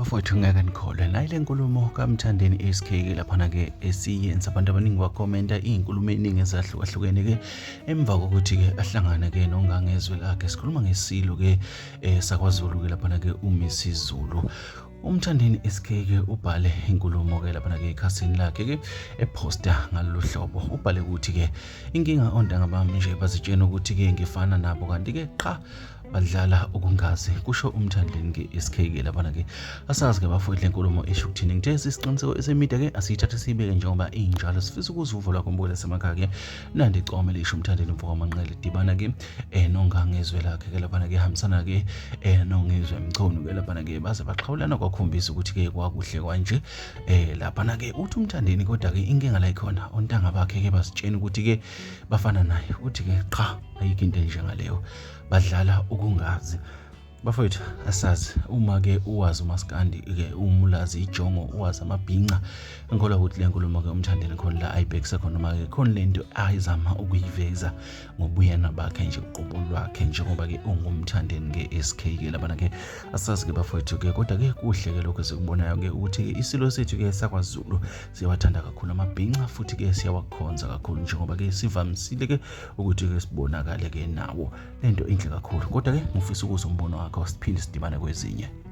Bafowethu ngeke nikholwe nayi le nkulumo kaMthandeni SK ke laphana ke esiyenza abantu abaningi bakhomenta iy'nkulumo ey'ningi ezahlukahlukene ke emva kokuthi ke ahlangane ke noNgangezwe lakhe sikhuluma ngesilo ke eh, sakwaZulu ke laphana ke uMisizulu UMthandeni SK ke ubhale inkulumo ke laphana ke ekhasini lakhe ke eposta ngalolu hlobo ubhale ukuthi ke inkinga ontanga bami nje bazitshena ukuthi ke ngifana nabo kanti ke qha badlala ukungazi kusho uMthandeni ke SK ke laphana ke asazi ke bafowethu lenkulumo esho ukuthini ngithe sisiqiniseko esemida ke asiyithathe siyibeke njengoba injalo sifisa ukuzwa uvo lwakho mbukela semakhaya ke nandi icome lisho uMthandeni mfo kaManqele dibana ke eh nongangezwe lakhe ke laphana ke hambisana ke eh nongizwe mchunu ke laphana ke baze baxhawulana kwakhombisa ukuthi ke kwakuhle kwanje eh laphana ke uthi umthandeni kodwa ke inkinga la ikhona ontanga bakhe ke basitshena ukuthi ke bafana naye uthi ke qha ayikho into enjengaleyo badlala ukungazi Bafowethu asazi uma ke uwazi umaskandi ke umulazi ijongo uwazi amabhinca ngikholwa ukuthi le nkulumo ke umthandeni khona la ayibhekise khona noma ke khona lento ayizama ukuyiveza ngobuyena bakhe nje uqobo lwakhe njengoba ke ungumthandeni ke SK ke labana ke asazi ke bafowethu ke kodwa ke kuhle ke lokho esikubonayo ke ukuthi ke isilo sethu ke sakwaZulu siyawathanda kakhulu amabhinca futhi ke siyawakhonza kakhulu njengoba ke sivamisile ke ukuthi ke sibonakale ke nawo lento inhle kakhulu kodwa ke ngifisa ukuzwa umbono wakho siphinde sidibane kwezinye.